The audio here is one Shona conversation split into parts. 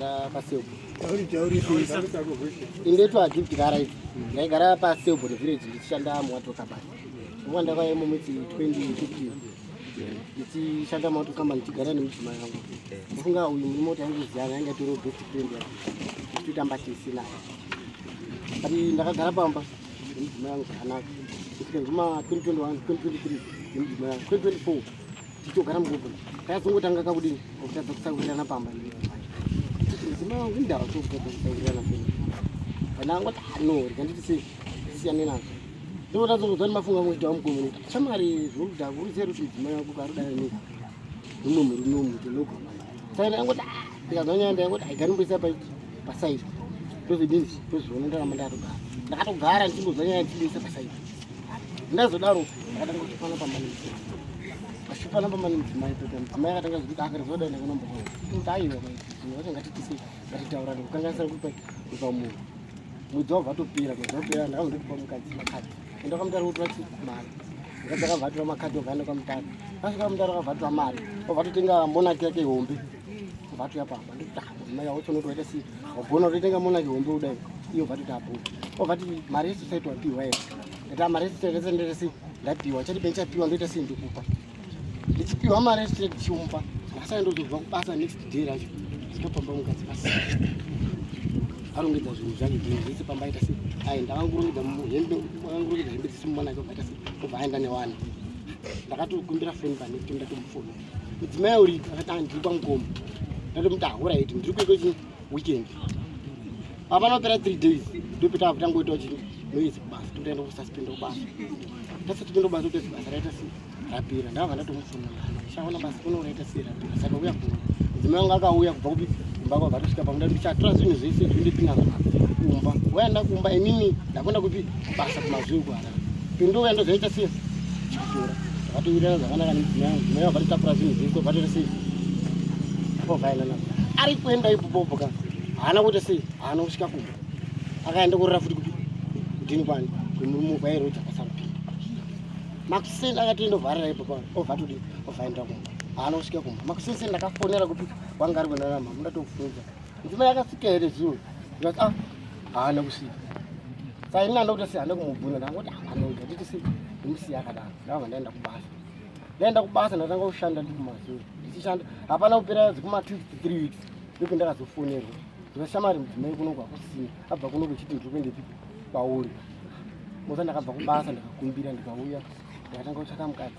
ndaigara paselbo. Indoitwa Gift Karaiti. Ndaigara paSelborne village ndichishanda muWater Company. Nguva ndakauya imomo 2015 ndichishanda muWater Company ndichigara nemudzimai wangu. Ndofunga uyu murume kuti aingoziyana ainge atori best friend yake. Tichitotamba tese naye. But ndakagara pamba nemudzimai wangu zvakanaka. Kusvika zvuma 2021, 2023 nemudzimai wangu. 2024 tichitogara mugobhona takazongotanga kakudini kutadza kusawirirana pamba mudzimai wangu indawa tokutadza kusawirirana pamba pandangoti ah, no rega nditi sei siyane nazvo ndotadzongodzwa nemafunga amwe kuita wamukomunita shamwari zvokuda kuruziva kuti mudzimai wako karudana nei mumwe murume umuti unogona saka ndangoti ah, ndikazwa nyaya ndangoti aiganomboisa pasaidi ndozvidini ndozviona ndaramba ndatogara ndakatogara ndichimbozwa nyaya ndichimboisa pasaidi Ndazodaro ndakatanga kuchifana pamba nemudzimai. Achifana pamba nemudzimai pepe mudzimai akatanga zvekuti akazoda ndakanomboona. Kuti aiwa zvinhu zvacho ngatitise ngatitaurane kukanganisa kupa kupa munhu. Mwedzi wabva atopera mwedzi wapera ndakazondotipa mukadzi makadhi. Enda kwamutare wotora chi mari. Mukadzi akabva atora makadhi obva aenda kwamutare. Asvika kwamutare akabva atora mari. Obva atotenga monaki yake hombe. Obva atouya pamba ndikuti ah mudzimai wacho unoti waita sei wagona kutotenga monaki hombe kudai. Iyo obva atoti apo. Obva ati mari yesociety wapiwa here. Ndati mari yesociety ndoita sei ndapiwa chati pendichapiwa ndoita sei ndokupa. Ndichipiwa mari yesociety ndichimupa. Ndakasara ndozobva kubasa next day racho. Ndopamba mukadzi pasi. Arongedza zvinhu zvake zvinhu zvese pamba aita sei. Aenda akangorongedza hembe akangorongedza hembe dzese mumonaki obva aita sei obva aenda newana. Ndakatokumbira foni pane kuti ndatomufonera. Mudzimai uri akati ah ndiri kwamukoma. Ndatomuti ah alright ndiri kuiko chi weekend. Hapana kupera 3 days ndopita kutangoitawo chi noise kubasa totoenda kususpend kubasa. Tasuspend kubasa totozi basa raita sei rapera. Ndakabva ndatomufonera ndichaona basa kuno raita sei rapera saka uya kuno. Mudzimai wangu akauya kubva kupi kumba kwabva atosvika pamwe ndichatora zvinhu zvese zvindipinda kumba. Waenda kumba inini ndakuenda kupi basa kumazuva kuHarare. Pindouya ndozoita sei chikutora. Takatowirirana zvakanaka nemudzimai wangu. Mudzimai wangu vatotakura zvinhu zvese vatoita sei obva aenda nazvo. Ari kuenda ipopopo ka haana kuita sei haana kusvika kumba. Akaenda kurara futi kupi kudini kwani kwemurume kwairoja pasarupinda. Makuseni akatoenda ovharira ipopo obva atodini obva aenda kumba. Haana kusvika kumba. Makuseni ndakafonera kupi kwanga ari kuenda namama ndatofunza. Mudzimai akasvika here zuro? Ndikati ah haana kusvika. Saka ini ndanda kuti sei handa kumubvunza ndangoti anoga nditi sei ndimusiya akadaro. Ndakabva ndaenda kubasa. Ndaenda kubasa ndatanga kushanda ndiri kumazuru. Ndichishanda hapana kupera dzekuma 2 to 3 weeks ndipo ndakazofonerwa. Ndikashamari mudzimai kuno kwakusina. Abva kuno kuchiti ndiri kuendepi kwauri. Musa ndakabva kubasa ndikakumbira ndikauya ndakatanga kutsvaka mukadzi.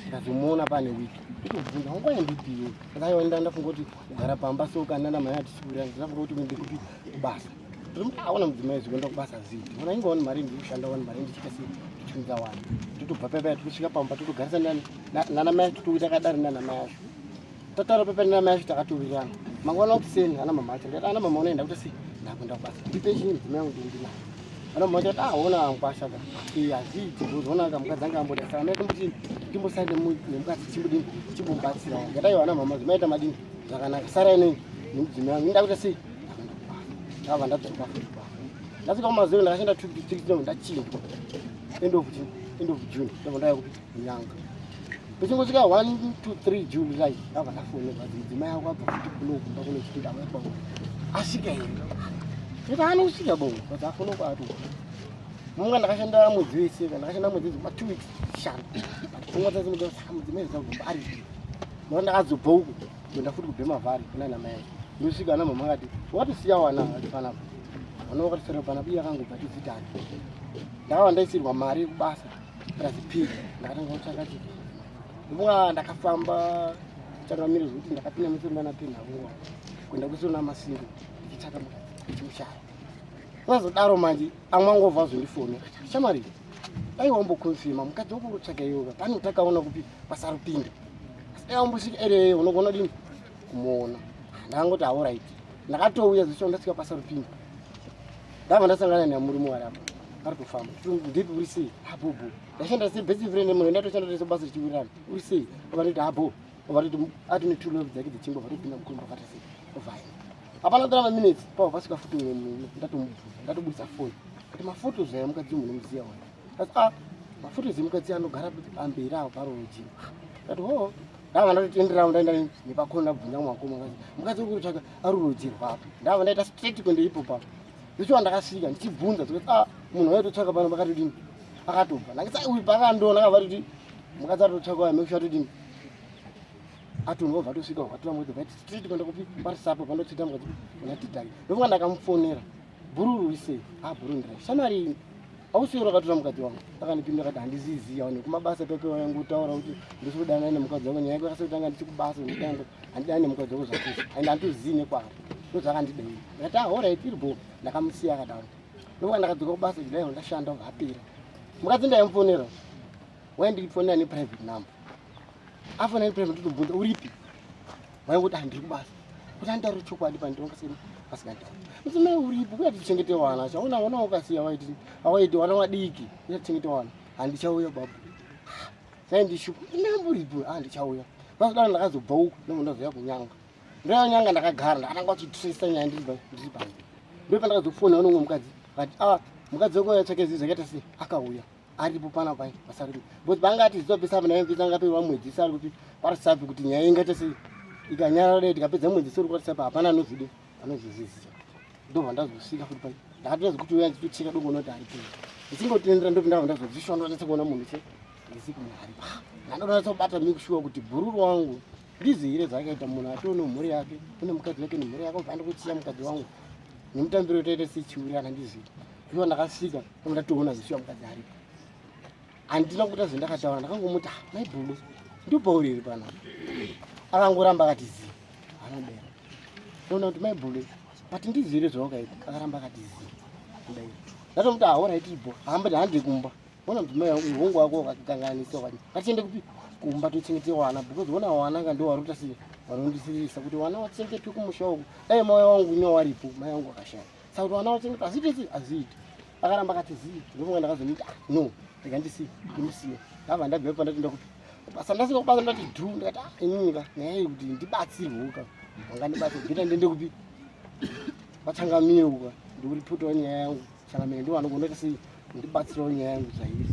Ndikazomuona pane wiki. Ndikubvunza wangoendepi iwe? Ndakaenda ndafunga kuti kugara pamba so kana namai atisikurira ndafunga kuti kuende kupi kubasa. Ndinomuti mudzimai zvikuenda kubasa zii. Ndinoona inga wani mari ndiri kushanda wani mari ndichiita sei ndichiunza wani. Totobva paya totosvika pamba totogarisa nani nana mai totoita kadari nana mai acho. Tataura paya nana mai acho takatowirirana. Mangwana kuseni ana mama acho ndikati ana mama unoenda kuti sei ndakuenda kubasa. Ndipe chii mudzimai wangu ndinaye. Ana mama acho ah ona nkwasha ka. Eh hazviiti ndozoona ka mukadzi anga amboda saka mai tomboti timbosai nemukadzi chimbodini chimbomubatsira. Ndikati aiwa ana mama zvimaita madini zvakanaka sarai nei nemudzimai wangu. Ndakuita sei ndabva ndadzoka futi ndasvika kumazero ndakashanda 2 ndachinjwa end of end of June ndabva ndauya kupi Nyanga ndichingosvika 1 2 3 July ndabva ndafonerwa mudzimai yangu abva futi kuno kumba kuno chiti ndauya kwangu asvika here ndikati haana kusvika bongo but afona kwato munga ndakashanda mwedzi wese ndakashanda mwedzi wese kuma 2 weeks shanda but pfungwa dzadzinoda saka mudzimai zagomba aripi ndakazobva uku kuenda futi kubhemavhari kuna ana mai ndosvika ana mama akati wakatosiya wana vari panapa wana wakatosara panapa iye akangobva tizitani ndakava ndaisirwa mari yekubasa plus p ndakatanga kutsvaka chi ndibunga ndakafamba changamire zvekuti ndakapinda musoro ndana penhaunga kuenda kusoro namasingo ndichitsvaka mukadzi ndichimushaya vazodaro manje amwe angobva azondifonera shamari dai wambokonfirma mukadzi wako unotsvaka iyoka pane utakaona kupi pasarupinda asi dai wambosvika ere unogona dini kumuona ndakangoti aorit ndakatouya zvicho ndasvika pasarupinda ndabva ndasangana nemurume wari apa ari kufamba ndipi uri sei abhobho ndashanda se best friend munhu ndatoshanda tese basa richiwirirana uri sei avatoti abho avatoti atine two love dzake dzechingwa vatopinda mukomba vata sei ovhaina hapana kutora maminutes pava pasvika futi umwe murume ndatomubvunza ndatoburitsa foni kuti mafotos aya mukadzi munomuziva wani asi a ah, mafotos emukadzi anogara pamberi apo parojini ndati hoo. Ndava ndatotendera ndaenda nepakona ndabvunza mwakoma mukadzi. Mukadzi uri kutsvaka ari rudzi rwapi. Ndava ndaita straight kuenda ipo pa. Ndichiwa ndakasvika ndichibvunza kuti ah munhu waitotsvaka pano pakatodini. Akatobva. Ndakati uyu pakandiona akabva atoti mukadzi atotsvaka uya make sure atodini. Atonwa obva atosvika vatora mukadzi vaiti straight kuenda kupi parisapo pandotsveta mukadzi kuna Titani. Ndofunga ndakamufonera. Bhururu ise. Ah bhururu ndira. Shamari ausiwo rakatora mukadzi wangu akandipindura akati handiziziya vanhu kumabasa pepe waingotaura kuti ndisi kudanana nemukadzi wangu nyaya yako yakasotanga ndichi kubasa nditanga handidani nemukadzi wangu zvachose and handitozii nekwaari ndozvakandidei ndakati ah horait iri bho ndakamusiya akadaro ndokuva ndakadzoka kubasa kudai ndashanda vapera mukadzi ndaimufonera waindifonera neprivate number afona neprivate ndotobvunza uripi Vaingoti ah ndiri kubasa. Kuti anditaure chokwadi pandinonga sei asinganditauri. Mudzimai uripo kuya tichengete wana. Chaona wana ukasiya waiti awaiti wana wadiki kuya tichengete wana. Handichauya babu. Sai ndishupa. Ndamburipo ah ndichauya. Vasodaro ndakazobva uku ndobva ndazouya kunyanga. Ndauya nyanga ndakagara ndakatanga kuchitresa nyaya ndiri ndiri pano. Ndopandakazofonera unomwe mukadzi akati ah mukadzi wako yatsvake zii zvakaita sei akauya. aripo pana pai pasari because panga ati zitopesa apa naye mvisa angapewa mwedzi sari kuti parisapi kuti nyaya ingaita sei ikanyarara dai tikapedza mwedzi sori kwarisapi hapana anozvide anozviziziza ndobva ndazosvika futi pai ndakatoza kuti uya nditocheka dongo noti aripo ndichingotendera ndobva ndabva ndazozvishonda ndatsa kuona munhu che ndisi munhu ari pa ndandonatsa kubata mikushuwa kuti bhururu wangu ndizihire zvaakaita munhu atione mhuri yake une mukadzi wake nemhuri yake obva andikuchiya mukadzi wangu nemutambiro taita sechiuri anandizivi Ivo ndakasvika ndatoona zvishuwa mukadzi aripo. Handina kuita zvendakataura ndakangomuti ah, mai bhulu ndopauri here panapa. Akangoramba akati zii anodera. Ndoona kuti mai bhulu but ndizire zvawakaita akaramba akati zii. Kudai. Ndatomuti ah alright bho hamba hande kumba. Ona mudzimai wangu hongu wako wakakanganisa wani. Ngatiende kupi kumba tochengete wana because ona wana ka ndo vari kuita sei vanondisiririsa kuti wana wachengetwe kumusha uku. Dai mai wangu ine waripo mai wangu akashaya. Saka kuti vana vachengeta hazviiti sei hazviiti. Akaramba akati zii ndofunga ndakazomuti ah no rega ndisiye ndimusiye. Ndabva ndabva ipapo ndati ndakuti basa ndasvika kubasa ndati dhu ndikati ah inini ka nyaya iyi kuti ndibatsirwe ka wangandibatsira bhita ndiende kupi kwachangamire uka ndikuripotawo nyaya yangu changamire ndiwo anogona kuita sei ndibatsirawo nyaya yangu zvairi.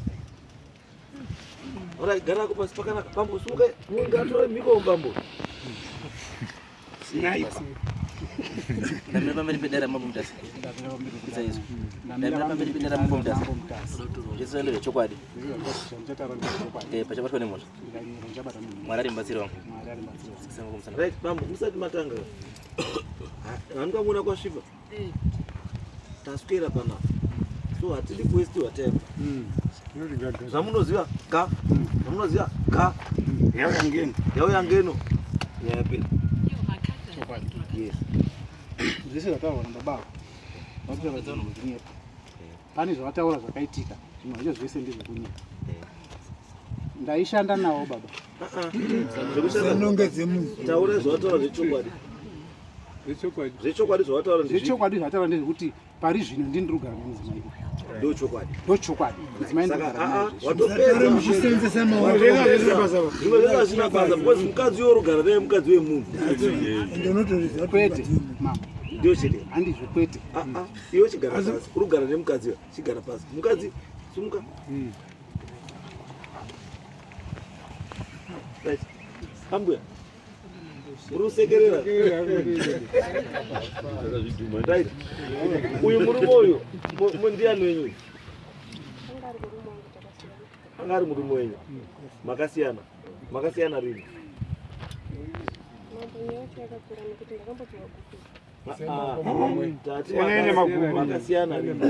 Alright, gara pasi pakanaka. Bambo, sumuka. Mungatore mhiko bambo. Sniper. Ndamira pamberi pedare mambo Mutasa. Kuita izvo. Ndamira pamberi pedare mambo Mutasa. Zvese ndezve chokwadi. Eh, pachabatwa nemhosva. Mwari ari mubatsiri wangu. Right, bambo, musati matanga. Handikamona kwasviba. Eh. Taswera panapa. So hatidi kuwastiwa time. Zvamunoziva ga. Zvamunoziva ga. Yauya ngeno. Yauya ngeno. Nyaya yapera. Yes. Zvese zvataurwa nababa ava. Vataura zvekunyepa. Pane zvavataura zvakaitika. Zvimwe zvacho zvese ndezvekunyepa. Ndaishanda nawo baba. Zvekushandisa. Taura zvawataura zvechokwadi. Zvechokwadi zvawataura ndezvipi? Zvechokwadi zvataura ndezvekuti pari zvino ndini ndiri kugara nemudzimai uyu. Ndochokwadi. Ndochokwadi. Mudzimai ndiri Saka kugara aa naye. watopedza. Muchisenzesa maoko. Zvimwe zvese hazvina basa because mukadzi uyo urugara naye mukadzi wemunhu. Ende unotoziva kuti Kwete mukadzi wemunhu. mambo. Ndio chete. Handizvo kwete. Aa iwe chigara pasi. Urugara nemukadzi uyo. Chigara pasi. Mukadzi sumuka. Right. Ambuya. Muri kusekerera. Right. Uyu murume uyu ndiani wenyu uyu? Anga ari murume wenyu. Makasiyana. Makasiyana rini? Tati makasiyana rini?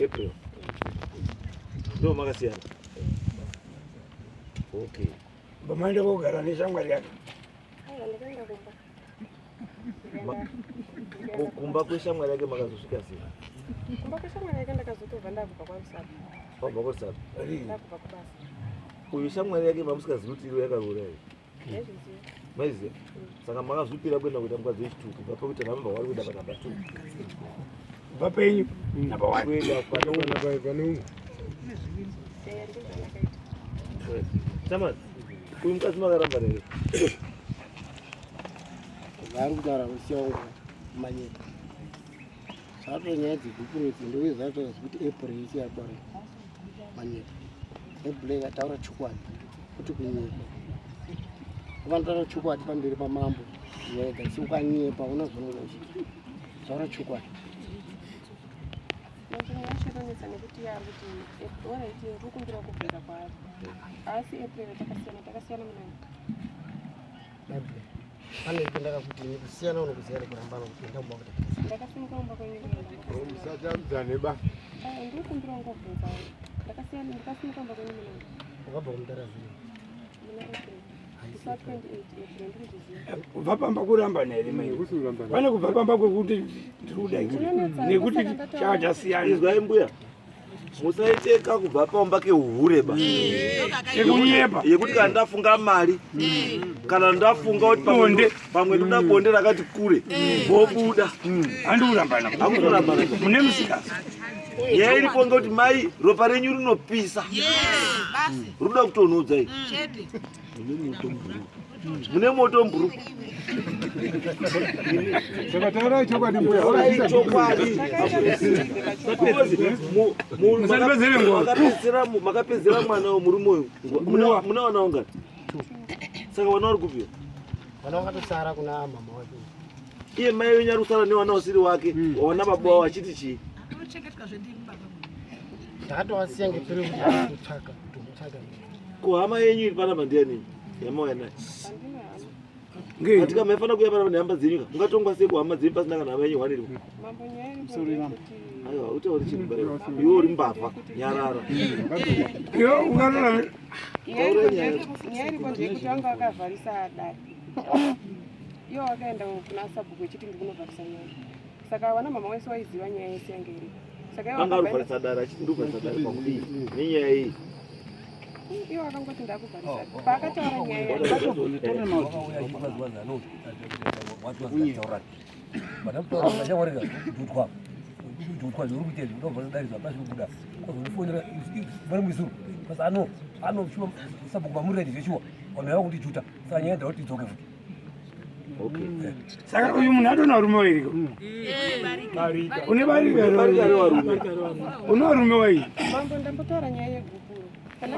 April. Ndo makasiyana. Okay. Bamaenda kogara neshamwari yake. Kumba kweshamwari yake makazosvika sei? Kumba kweshamwari yake ndakazotobva ndakubva kwaRusape. Wabva kwaRusape? Ndakubva kubasa. Uyu shamwari yake mamusikazivi kuti iro yakaroora here? Maiziva? Saka makazvipira kuenda kuita mukadzi wechitwo kubva pekuita number one kuenda panumber two. Kubva penyu number one. Kuenda pane umwe. Chamas, uyu mukadzi makaramba here? Vari kutaura kusiya wangu manyika. Zvato nyaya dzegupuro idzi ndoizatoa zvekuti April ichiyakwana. Manyepo. Neblack ataura chokwadi kuti kunyepa. Unotaura chokwadi pamberi pamambo wega, asi ukanyepa unozoona uchiita. Taura chokwadi. Nyaya yacho inonetsa nekuti yaari kuti alright, ndiri kumbira kubvunza kwaari. Asi April takasiyana, takasiyana munani. Neblack. Pane ipo ndakakuti ini kusiyana unokuziva kurambana kuti enda kumba kuti Ndakasimuka kumba kwenyu kuenda. Musatambidzane ba. Ndiri kumbira kungobvunza. Ndakasiyana, ndakasimuka kumba kwenyu munani. Wakabva kumudarazini. Muna April. Musi wa 28 April ndiri kuzviziva. Kubva pamba kurambana here mai? Kusi kurambana. Pane kubva pamba kwekuti ndiri kudai Chinonetsa, nekuti ndosaka ndataura. chaka chasiyana. Izwai mbuya, musaiteka kubva pamba keuhure ba. Yekunyepa. Yekuti kana ndafunga mari, kana ndafunga kuti pamwe Bonde. Pamwe ndoda bonde rakati kure, vobuda. Handi kurambana. Hakutorambana. Mune musikazi. Nyaya iripo ngekuti mai, ropa renyu rinopisa, ruda kutonhodza iyi. Mune moto mubhuruku. Saka taurai chokwadi mbuya. Taurai chokwadi. Because Musandipedzere nguva. Makapedzera mwana wemurume uyu. Muna vana vangani? Saka vana vari kupiwa? Vana vakatosara kuna mama wake. Iye mai wenyu ari kusara nevana usiri wake, wana baba wavo achiti chii? Ndakatovasiya ngepiri kuti kutsvaka kutomutsvaka. Ko hama yenyu iri panapa ndiani yamauya naye? Handina hama. Ngei? Atika maifana kuuya panapa nehama dzenyu ka, mungatongwa sei kuhama dzenyu pasina kana hama yenyu hwani iripo? Mambo, nyaya iripo ndeyekuti Aiwa, utauri chinhu bareva. Iwe uri mbavha, nyarara. Iwe ukarora. Nyaya iripo ndeyekuti vanga vakavharisa dare. Ivo vakaenda kuna sabhuku echiti ndikunovharisa nyaya. Saka vana mama wese waiziva nyaya yese yange iripo. Saka ivo Anga vakabva arikuvharisa dare achiti ndikuvharisa dare pakudii nenyaya iyi? Ivo vakangoti ndakuvharisa. Paakataura nyaya yacho, jutwa zviri kuita izvi ndobva ndarizwa pasi kubuda kwazondifonera vari muisuru basi ano ano shuwa sabhuku mamurira zveshuwa vanhu vava kundijuta, saka nyaya ndakuti idzoke futi. Okay. Saka uyu munhu atona varume wairiko. Une barika. Barika revarume. Une varume wairi. Mambo, ndambotaura nyaya yegupuro.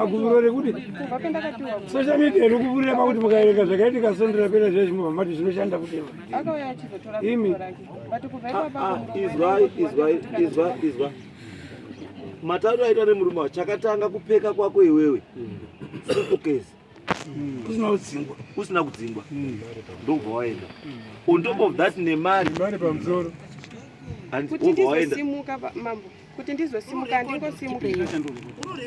Agupuro rekuti Kubva pendakapiwa social media iri kupfuurira pakuti mukaerenga zvakaitika sondera pera zvezvimobva mati zvinoshanda kuti akauya achizotora Imi. gupuro rake, but kubva ipapo Ah, izwai, izwai, izwa, izwa. Mataro aitwa nemurume wacho, chakatanga kupfeka kwako iwewe simple case. Usina kudzingwa. Usina kudzingwa, ndobva waenda. On top of that nemari. Mari pamusoro. And Kuti wobva waenda. ndizosimuka mambo, kuti ndizosimuka handingosimuka.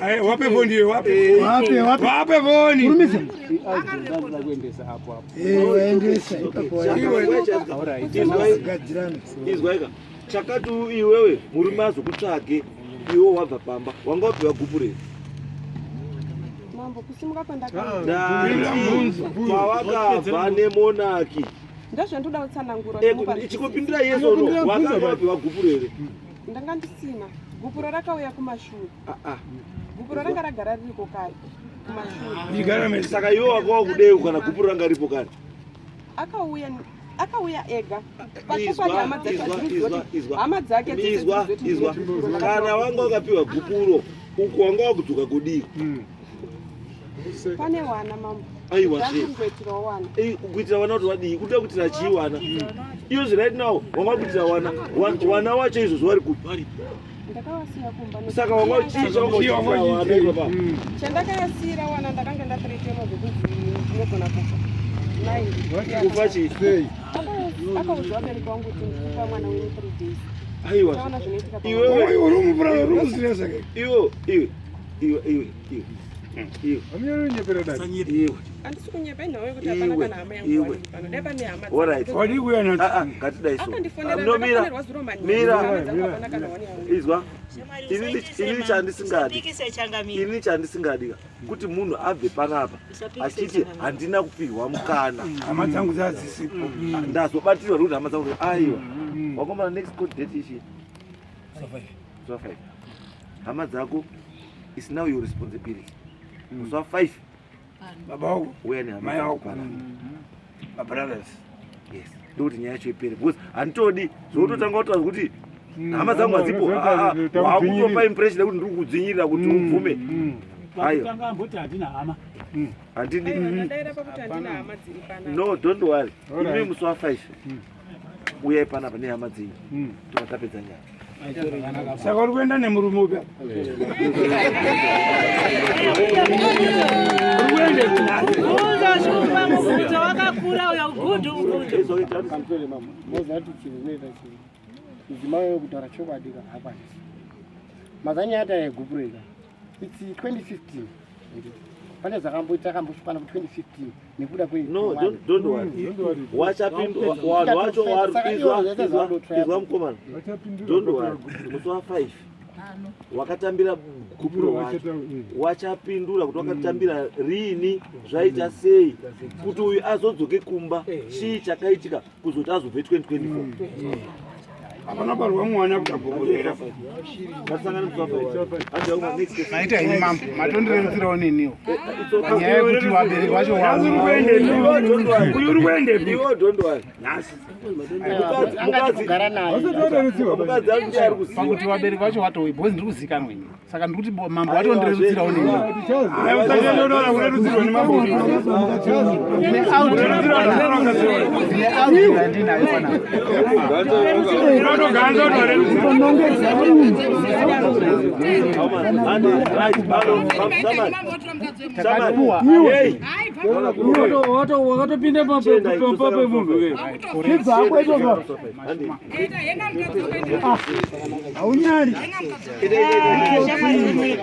Ai, wape foni iwe, wape. Wape, wape. Wape foni. Ndinoda kuendesa apo apo. Waendesa ipapo. Izwai. Gadzirana. Izwaika, chakati iwewe murume azokutsvage iwe wabva pamba, wanga wapiwa gupuro here? Mambo, kusimuka kwandakaita Ndati pawakabva nemonaki. Ndozvandoda kutsanangura. Chikopindura yeso no, wakanga wapiwa gupuro here? Ndanga ndisina gupuro, rakauya kumashure. Ah, ah. Gupuro ranga ragara ririko kare kumashure. Ndigara mese. Saka iwe wanga wakudei kana gupuro ranga ripo kare? Akauya, akauya ega. Izwa, Pachokwadi hama dzake izwa, hadzisi izwa, kuti izwa. hama dzake dzese Izwa, dziri izwa. kuti gupuro Kana wanga wakapiwa gupuro, uku wanga wakudzoka kudii? Pane wana, mambo. Aiwa, zve. Ndakungoitirawo wana. Kuitira vana kuti vadii? Kuda kuitira chii wana? Iyo right now wanga kuitira wana. Wana wacho izvozvo vari kupi? Ndakavasiya kumba nekuti Saka wanga chii chawanga Chii wanga uchiitira wana uchiitira? ipapa? Chandakayasiyira wana, ndakanga ndathreatenwa zvekunzi ndinogona kufa nai. Kufa chii? Sei? Akaudzwa vabereki vangu kuti ndikupa mwana wenyu 3 days. Aiwa. Taona zvinoitika Iwewe Uri mupura, uri musiresa ke. Iwe, iwe, iwe, iwe, iwe, iwe. Amunyari dai. Iwe. Handisi kunyepa, inhau yekuti hapana Iwe, kana hama yangu iwe. wani pano. Dai pane hama. Alright. Wadii kuuya nadzo? Ah, ah, ngatidai so. Akandifonera. No, mira. Ndakafonerwa zuro manheru. Mira. Hama dzangu hapana kana wani yangu. Izwa, inini chandisingadi, inini chandisingadi ka, kuti munhu abve panapa achiti handina kupihwa mukana. Hama dzangu dzadzisipo. Ndazobatirwa nekuti hama dzangu. Aiwa, wakomana, next court date ichi musi wa5. Hama dzako is now your responsibility. Musi wa5 Baba wako, uya nehama mai dzako wako, panapa. mabrothers. Yes, ndokuti nyaya yacho ipere, because handitodi zvokutotanga kutaura kuti Hama dzangu hadzipo. Wakutopa impression yekuti ndiri kudzvinyirira kuti ubvume. Aiwa. Tanga amboti handina hama. Handidi. Ndadaira pakuti handina hama dziri panapa. No, don't worry. Imi musi wa 5 uyai panapa nehama dzenyu, tobva tapedza nyaya. Saka uri kuenda nemurume upi? Mubvunzo shumba, mubvunzo wakakura uyo, gudu mubvunzo. Pamusoro mama, moziva kuti chinhu chinoita chii? Mudzimai weyo kutaura chokwadi ka haakwanisi. Mazanyaya ati ayegupuro ika, it's 2015. Pane zvakamboita akambosvikana ku 2015 nekuda kwe No, don't worry. Wachapindwa vanhu vacho vari izwa, izwa, izwa mukomana. Don't worry. Musi wa 5 wakatambira gupuro wacho, wachapindura kuti wakatambira riini, zvaita sei kuti uyu azodzoke kumba, chii chakaitika kuzoti azobve 2024. Hapana barwa mwana kutagogorera. Ngatisangane musi wa 5. Hanzi kuma next case. Maita henyu mambo, matondirerutsirawo neniwo panyaya yekuti vabereki vacho Nhasi uri kuendepi? Uyu uri kuendepi? Iwe don't worry. Nhasi. Angati kugara naye. Mukadzi ari ndiye ari kuziva. Pakuti vabereki vacho watouya, because ndiri kuzikanwa ini, saka ndiri kuti mambo watondirerutsirawo neniwo. Usanyanyonora kurerutsirwa nemambo. Ndine audio yandinayo panapa. Unotoganza kuti warerutsirwa. Andi, right, pano, Samari. Samari. Hey. Wakatopinda pamba pemunhu we. Andi. Haunyari. Ite, ite, ite.